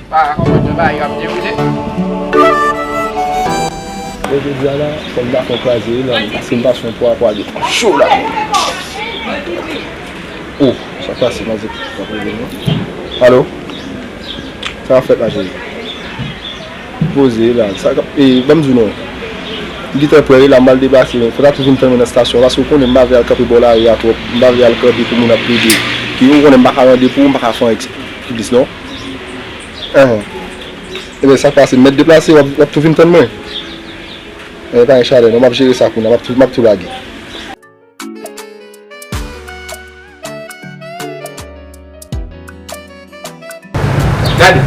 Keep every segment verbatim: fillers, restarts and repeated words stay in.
Pa konprann yon bagay yo ap dewoule. Bon, jodi a la, fò m pa fè w kraze la, paske m pase yon pwa, pwa de cho la. Oh, sa k pase, manzè? Alo? Sa k ap fèt la, cheri? Poze la. Sa k ap, e, ban m di w non. M gentan prè la, m al deplase, men fò w ta tou vin tann mwen nan estasyon, paske w konnen m pa vle al kanpe bò lari a twòp. M pa vle al kanpe pou moun ap plede. Epi ou konnen m pa ka rande pou ou, m pa ka fè anyen ki plis non. Enhen. Ebyen, sa k pase? M mèt deplase, w ap, w ap tou vin tann mwen? Ebyen, pa gen chalè non, m ap jere sa kounye a, m ap tou, m ap tou lage. Gade,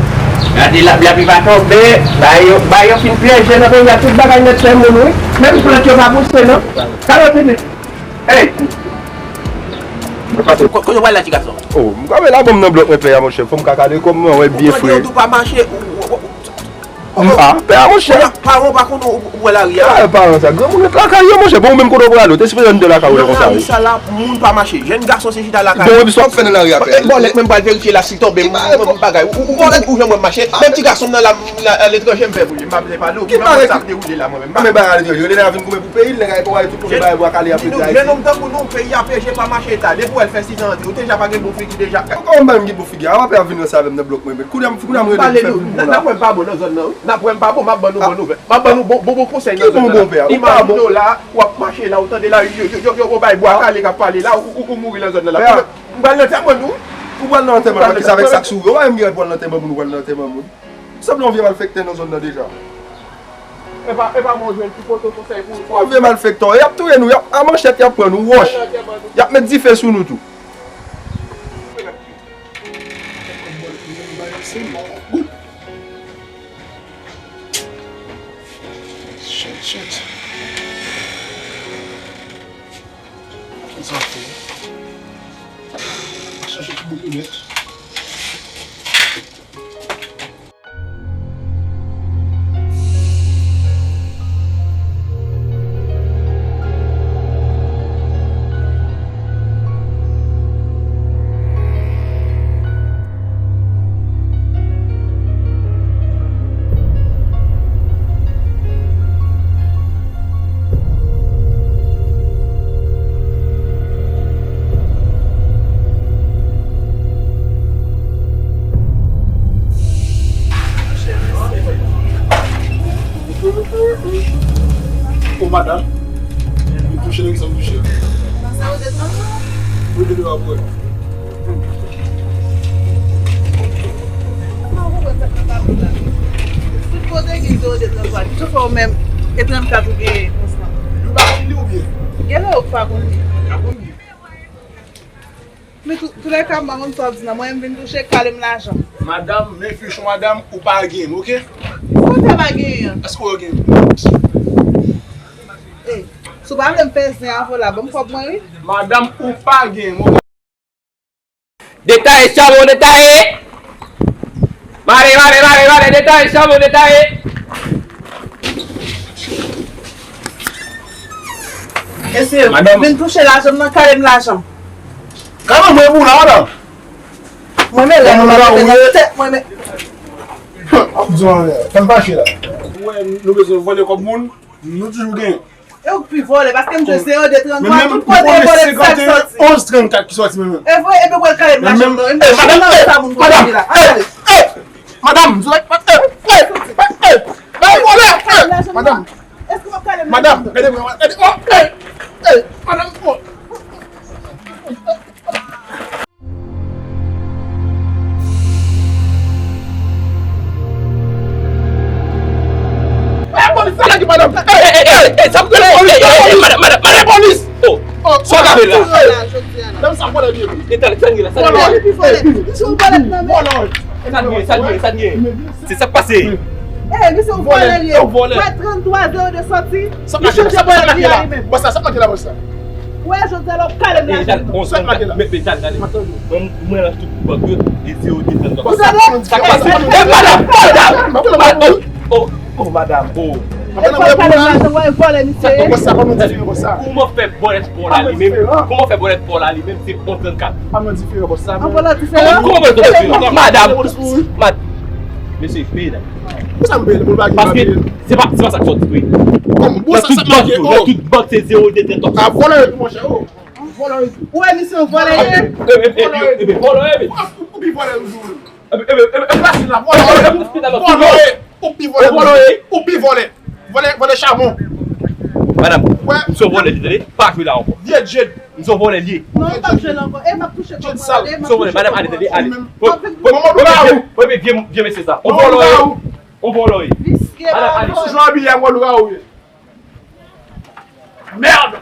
gade lapli, lapli pa tonbe, bagay yo, bagay yo fin pyeje nan peyi a, tout bagay nèt fè moun, wi. Menm plant yo pa pouse, non. Gade, tande. Hey! Ko-, kote w pral la, ti gason? Oh, m kanpe la, bon, m nan blòk mwen pè a, monchè. Fò m ka kale kò m, mwen wè byen fre. Ou di w pa mache, ou, ou, ou, Ah, pè a, monchè. Paran w pa konn ou, ou wè lari a? Ah, paran sa. Granmoun ret lakay yo, monchè. Bon, ou menm kote w prale? Ou te sipoze anndan lakay ou lè konsa, wi. Nan lari sa la, moun pa mache. Jèn gason se chita lakay. Bon, epi sa w ap fè nan lari a, pè? Bòlèt menm pral verifye la si l tonbe, m, m, m, bagay. Ou, ou, ou, ou janm wè m mache. Menm ti gason m nan la, m, la, aletranje m fè pou li. M pa vle pale w. Ki bagay sa ap dewoule la, mwen menm? Mwen pa aletranje. Lè nèg la vin goumen pou peyi l, nèg la epa w wè tout moun bagay bwa kale ap fè Ayiti. Jèn nonm tankou nou, peyi a pyeje pa mache ta. Depi w wè l fè sis an antre, ou deja pa gen bon figi deja. Kòman m pa menm gen bon figi a? W ap vin ranse avè m nan blòk mwen, men. Kounye a, kounye a m rele pou fè pou m la. N ap wè m pa bon nan zòn nan, wi. N ap wè m pa bon, m ap ban nou bon nouvèl. M ap ban nou bon, bon, bon konsèy nan zòn nan. Ki bon, bon, pè a? Ou pa bon. Imajine w la, w ap mache la, ou tande la, yo, yo, yo, yo bay bwa kale k ap pale la, ou, ou, ou mouri nan zòn nan la. M pral nan antèman nou. Ou pral nan antèman, kisa avèk sa k sou ou? Ou pa menm gen pou al nan antèman moun, ou pral nan antèman moun. Ou sanble yon vye malfektè nan zòn nan deja. E pa, e pa mwen jwenn ti poto konsèy pou ou. Yon vye malfektè, y ap touye nou, y ap, a manchèt y ap pran nou, wòch. Y ap met dife sou nou tou. Shit, shit. Kisa fè? Chache ti bout linèt. O madanm, m touche nan ki sa m touche a. Nan sa yo desann nan? Wi, depi w ap wè. Mwen pa konprann sa k nan tablo la. Tout kote gen zewo de trannntwa, ki tou fè w menm e trannkat ou genyen konsa? Yo pa konn li oubyen? Gen lè yo pa konn li. Yo pa konn li. Men tou, toulèka, m pa konn sa w di nan. Mwen, m vin touche, kale m lajan. Madanm, men fichon madanm, ou pa gen, oke? Kote pa genyen? Èske w gen? E, si w pa vle m fè zen avè w la, ban m kòb mwen, wi. Madanm, ou pa gen, oke? Detaye, chabon, detaye! Mare, mare, mare, mare, detaye, chabon, detaye! Mesye, madanm, vin touche lajan m nan, kale m lajan. Kale mwen pou la, madanm. Mwen men lè nou la mete nan tèt mwen men. Ap di w anlè, fè m fache la. Ou wè, nou bezwen vòlè kòb moun, nou toujou gen. E ou k pi vòlè, paske m jwe zewo de trannntwa, tout kote vòlè sa k sòti. Onz trannkat ki sòti menm. E vre, epi w pral kale m lajan m nan. E madanm, e, madanm, e, e, madanm, e, e, e, e, madanm, e, madanm, gade mwen, gade, oh, e, e, madanm, oh. Polis, sa lage madanm. Ey, ey, ey, ey, sa pou polis, ey, ey, ey, madanm, madanm, madanm, polis. Oh, oh, sa gade la. Menm sa vòlè byen. E talè, sa gen la, sa gen la. Vòlè, vòlè, vòlè. Sa gen, sa gen, sa gen. Se sa k pase. Ey, misye yon vòlè li ye. Yon vòlè. Wè, tranntwa zewo de sòti. Sa k mache la, sa k mache la. Bòs la, sa k mache la, bòs la. Wè, jodi a la, w ap kale m lajan. Bon, sa k mache la. Men, men, talè, talè. Mwen, mwen, lans tout bank yo, e zewo de trannntwa. Sa k pase? E, madanm, madanm, madanm. Oh, oh, madanm, oh. E fò kale m lajan, wè, vòlè misye ye. Kòman fè bòlèt pa w la li menm? Kòman fè bòlèt pa w la li menm, se onz trannkat? An vòlè diferan. Kòman bòlèt diferan? Madanm, mad- Mesye, peye dat. Pou sa m peye l, pou l pa gen. Paske se pa, se pa sa k sòti tou. Kòman? Bon, sa, sa make, oh. Nan tout bank, se zewo de trè top. A vòlè yo tou, monchè, oh. Vòlè yo tou. Ou wè misye yon vòlè ye? Vòlè yo. Ou pi vòlè yo tou. Ou pi vòlè. Vòlè yo. Ou pi vòlè. Ou pi vòlè. Vòlè, vòlè chabon. Madanm, misye yon vòlè li tande. Pa jwe la ankò. Vye djed. M se yon vòlè l ye. Non, m p ap jwe l ankò. E m ap touche kòb mwen, tande, m ap touche kòb mwen. Madanm, ale, tande, ale. Manman lougawou. Vye mesye sa. On vòlè w ye. On vòlè w ye. Visye. Madanm, ale. Jan w abiye a, manman lougawou ye. Merde!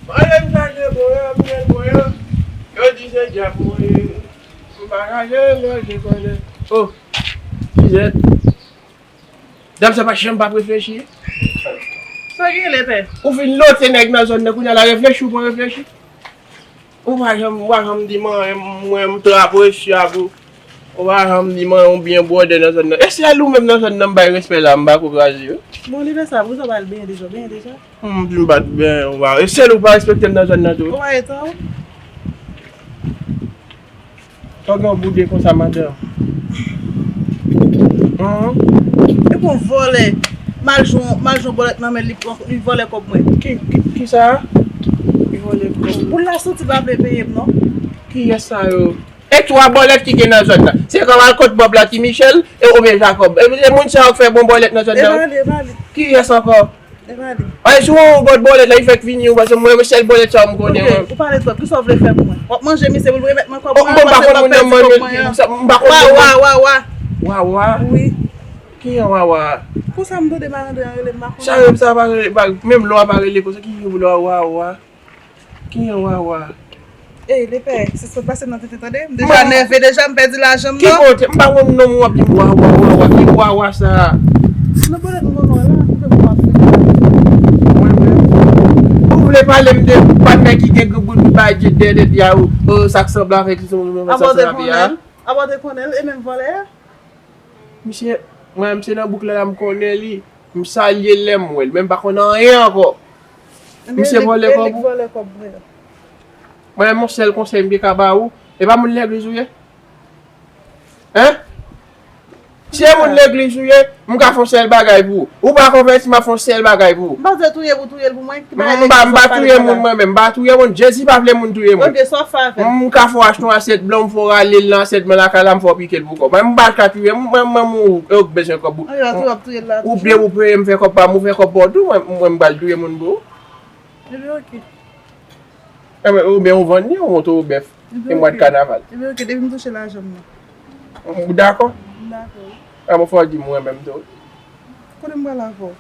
Mwen menm chache pou yo, m gen pou yo. Yo di se dyab mwen ye. M pa chache, mwen se konnen. Oh, Suzette. Dam sa pa janm p ap reflechi. Sa gen, lepè? Ou fin lote nèg nan zòn nan, kounye a la reflechi, ou pran reflechi. Ou pa janm, ou pa janm di mwen, mwen, m twò apresye avè w. Ou pa janm di mwen, ou byen bwòdè nan zòn nan. E sèl ou menm nan zòn nan m bay respè la, m pa ko kraze yo. Bon, lepè sa, pou sa w pa al benyen deja, w benyen deja? M di m pa t benyen, ou pa, e sèl ou pa respekte m nan zòn nan tou. Ou pa etan w? Sa w gen w boude konsa, madanm? Humm. Epi yon vòlè, m al jwenn, m al jwenn bòlèt nan men l, li pran, li vòlè kòb mwen. Ki, ki, kisa? Li vòlè kòb. Pou l la soti pa vle peye m non. Kiyès sa yo? E twa bòlèt ki gen nan zòn nan. Se kòm al kot Bòb la, Ti Michèl, e oubyen Jakòb. E, e moun sa yo k fè bon bòlèt nan zòn nan. E pa li, e pa li. Kiyès ankò? E pa li. Ay, si w wè yon gòt bòlèt la, li fèk vini, ou panse mwen, mwen sèl bòlèt sa yo m konnen, mwen. Ok, ou pale twòp. Kisa w vle fè pou mwen? W ap manje misye pou l remèt mwen kòb mwen, w ap pase nan pèdi kòb mwen an. M pa konn moun nan, mwen, m pa konn moun nan. Wa, wa, wa, wa. Wa, wa? Wi. Ki yon wa, wa? Konsa m tande malandren an rele m, m pa konnen. Sa yo, sa pa rele, pa, menm lwa pa rele konsa, ki yon wa, wa, wa? Ki yon wa, wa? Ey, lepè, se sot pase nan tete, tande. M deja nève deja, m pèdi lajan m nan. Ki kote? M pa wè w non, w ap di m wa, wa, wa, wa. Ki wa, wa sa? Nan bòlèt m ban w la, ou fè m ap fè. Mwen menm. Ou vle pale m de patnè ki gen granmoun ki bay djed dèyè tèt li a ou, ou sa k sanble avèk li, se mwen menm sa sa la pi a. Abòde konnen l, e menm vòlè a? Misye, mwen menm se nan bouk la la m konnen li. M salye l lè m wè l, men m pa konn anyen ankò. Misye vòlè kòb ou? Mwen menm yon sèl konsèy m te ka ba ou, e pa moun legliz ou ye? Hein? Si e moun legliz ou ye, m ka fè yon sèl bagay pou ou. Ou pa konvèti, m ap fè yon sèl bagay pou ou. M pa di touye pou touye l pou mwen. M pa, m pa touye moun mwen menm, m pa touye moun. Jezi pa vle moun touye moun. Ok, sa w fè avè l? M ka fè w achte yon asyèt blan, m fè w rale l nan asyèt blan lakay la, m fè w pike l pou kòb. Mwen, m pa ka touye moun, mwen, mwen, mwen, ou, ou bezwen kòb ou. Ou byen ou peye m fè kòb pa m, ou fè kòb pa w tou, mwen, mwen, m pral touye moun pou ou. Ebyen, ok. Enben, oubyen ou vann li, ou montre ou bèf. Ebyen, e mwa de kanaval. Ebyen, ok, depi m touche lajan m nan. Ou dakò? M dakò. A bon, fò w di m ou renmen m tou. Kote m pral avè w?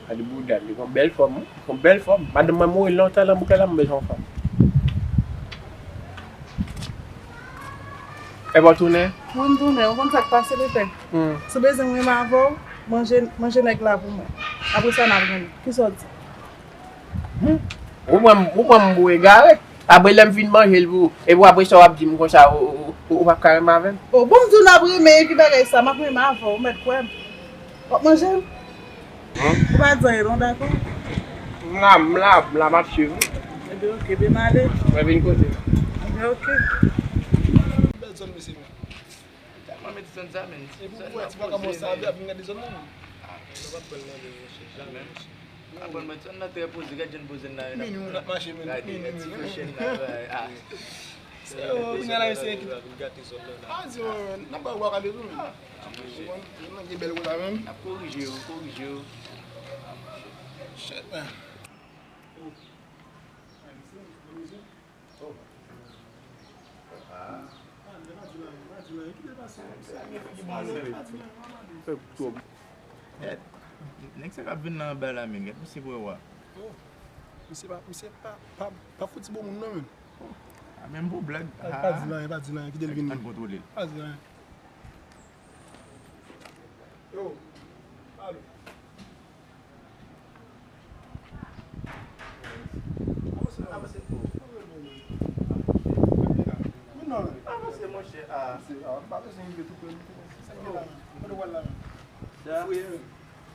Gade bouda l, li gon bèl fòm, wi. Li gon bèl fòm. Madanm mwen mouri lontan nan bouke la, m bezwen yon fanm. Epa w tounen? Mwen m tounen, ou konn sa k pase, lepè? Hmm. Si w bezwen m renmen avè w, manje, manje nèg la pou mwen. Apre sa, n ap renmen. Kisa w di? Hmm. Ou pran m, ou pran m pou egare. Apre lè m fin manje l pou ou, epi apre sa w ap di m konsa, ou, ou, ou, ou p ap ka renmen avè m? O, bon, m di w n ap renmen, e ki bagay sa? M ap renmen avè w, ou mèt kwè m. W ap manje l? Hmm? Ou pa di anyen non, dakò? M la, m la, m la, m ap swiv ou. Ebyen, ok, ebyen, m ale. Mwen vin kote. Ebyen, ok. Bèl zòn, mesye, men. Tèlman met zòn sa, men. Epi ou wè ti vagabon sa ap vin gade zòn nan, men. Ah, men yo pa pran nan men, mesye, jamè, mesye. Aprann mwen, zòn nan trè poze, gad jan poze n la, men. Mini moun ap mache, men. Gade, mini, ti mini. Fè chèn la, bay, ah. Se yo, kounye a la, mesye, ki vin gate zòn nan la. Ah, di mwen, men, n ap ba w bwa kale tou, men. Ah, monchè. Ou konprann? Zòn nan gen bèl konsa menm. N ap korije yo, korije yo. Shit, man. Nèg sa k ap vin nan anba la, men, gad misye pou wè. Misye pa, misye pa, pa, pa fouti bon moun non, men. A, menm pou blag. Pa di l anyen, pa di l anyen, kite l vini. Ann kontwole l. Pa di l anyen. Yo, alo. Avanse, avanse. Avanse, monchè, a. Avanse, a. Pa bezwen rive tou pre. Sa ki la, men. Kote w al la, men? Sa. Fouye, men.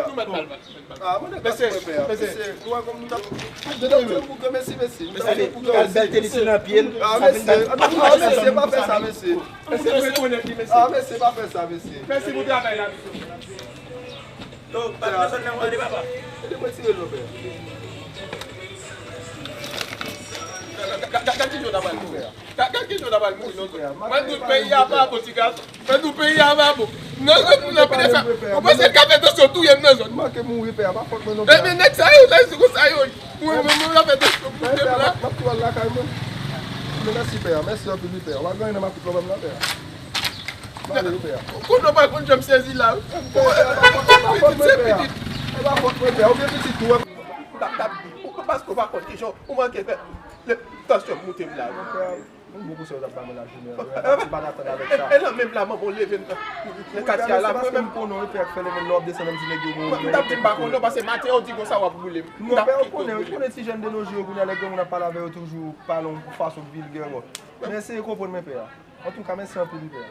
a. Nou mèt pral. Ah, mwen te gras mwen, pè a. Mesye, nou wè kòm nou t ap. Mesye, mesye, mesye. Mesye, al bèl tenis nan pye l. Ah, mesye, ah, mesye, pa fè sa, mesye. Mesye, mesye. Ah, mesye, pa fè sa, mesye. Mèsi pou travay la, mesye. Yo, pa t bezwen nan wale, papa. Ede mwen tire l non, pè. Gad, gad, gad, gad ki jan w ta pral mouri. Gad, gad ki jan w ta pral mouri non, frè. Mwen di w peyi a pa bon, ti gason. Mwen di w peyi a pa bon. Non, non, non, non, non, sa. Ou panse l ka fè tansyon touye m nan zòn? Manke mouri, pè a, pa fòt mwen non, pè a. Ebyen, nèg sa yo, sa yo, se konsa yo ye. Mwen, mwen, mwen, la fè tansyon pou pèp la. M ap tou al lakay mwen. Men mèsi, pè a. Mèsi anpil, wi, pè a. W ap gen nan m ap tou pran m nan, pè a. Mande, wi, pè a. Konnen w pa konn jan m sezi la, wi. Pitit se pitit. E pa fòt mwen, pè a. Ou gen pitit tou, wi. Tap, tap, ou, paske w pa konn kijan ou manke fè. Tansyon moute m la, wi. Yon gwo konsèy w t ap ba mwen lajounen an, wi. M pa dakò avèk sa. E, e, e nan menm la, manman w leve m nan katye a la, mwen menm. Paske m konnen w, pè a, k fè leve m nan w ap desann nan m di nèg yo mouri. M t ap di m pa konnen w, paske maten an w di konsa w ap boule m. Non, pè a, ou konnen, ou konnen ti jèn de nos jours yo, kounye a lè granmoun ap pale avè yo toujou pale yon fason vilgè, bon. Men eseye konprann mwen, pè a. Antouka, mèsi anpil, wi, pè a.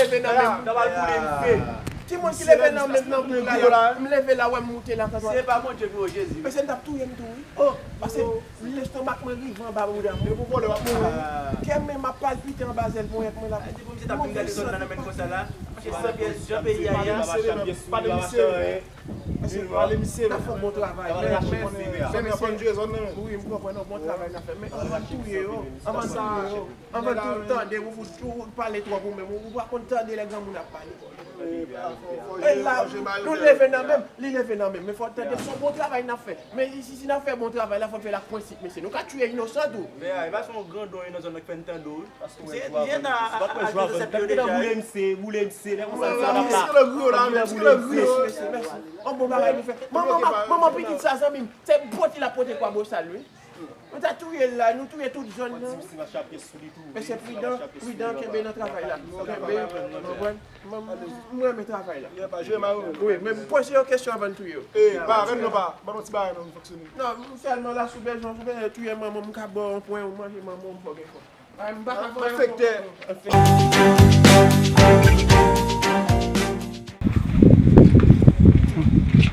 leve nan men m. Timoun ki leve nan men m nan boul la, m leve la, wè m moute la, kanton. Se pa Bondye ki yo, Jezi. Mesye, m t ap touye m tou, wi. Paske lestomak mwen rive anba bouda m. Kè m menm ap palpite anba zèl ponyèt mwen la. Misye t ap vin gade zòn nan nan men konsa la. Mesye, san pyès jan peyi a ye a. Pa de misye. Mesye, pale misye. N ap fè yon bon travay. Men, men, men, mesye, wi, m konprann, yon bon travay n ap fè. Men anvan n touye yo, anvan n touye yo, anvan n tou tande, ou fout tou pale twòp ou menm. Ou, ou pa konn tande lè granmoun ap pale. E la, nou leve nan men m, li leve nan men m. Men fò w tande, se yon bon travay n ap fè. Men si, si n ap fè bon travay la, fò n fè l ak prensip, mesye. Nou ka touye inosan tou. Men, e pa se yon grandon nan zòn nan k fè n tande w. Se, se ta akizasyon yo deja. Boule misye, boule misye, lè konsa misye ap la. Boule misye. Mesye, mèsi. Yon bon bagay nou fè. Manman, manman pitit sa, zanmi m, se pòt li ap pote kwa bosal, wi. Nou ta touye l la, nou touye tout zòn nan. Mesye, pridan, pridan, kenbe nan travay la. Kenbe, konprann? Mwen, mwen renmen travay la. Wi, men poze yo kesyon anvan n touye yo. E, pa, renmen non, pa. Ban nou ti bagay non, fonksyone. Non, m sèlman la, si w bezwen, si w bezwen touye manman m, m ka ba w yon pwen, ou manje manman w, m fè w gen fò. Ay, m pa ka fè yon fò. Malfektè.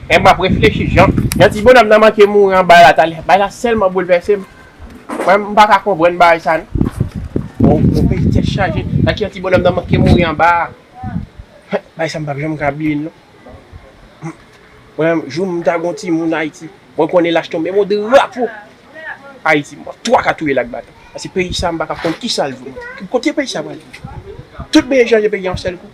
Men m ap reflechi, jan, jan ti bonòm nan manke mouri anba la talè. Bagay la sèlman boulvèse m. Mwen, m pa ka konprann bagay sa, non. Bon, bon, peyi tèt chaje. Nan ki jan ti bonòm nan manke mouri anba a. Bagay sa m p ap janm ka bliye l, non. Mwen, jou m ta gon timoun Ayiti, mwen konnen lach tonbe, m on drapo Ayiti, mwen twa ka touye l ak baton. Paske peyi sa, m pa ka konn ki sa l vle. Kote peyi sa pral? Tout peyi chanje peyi an sèl kou.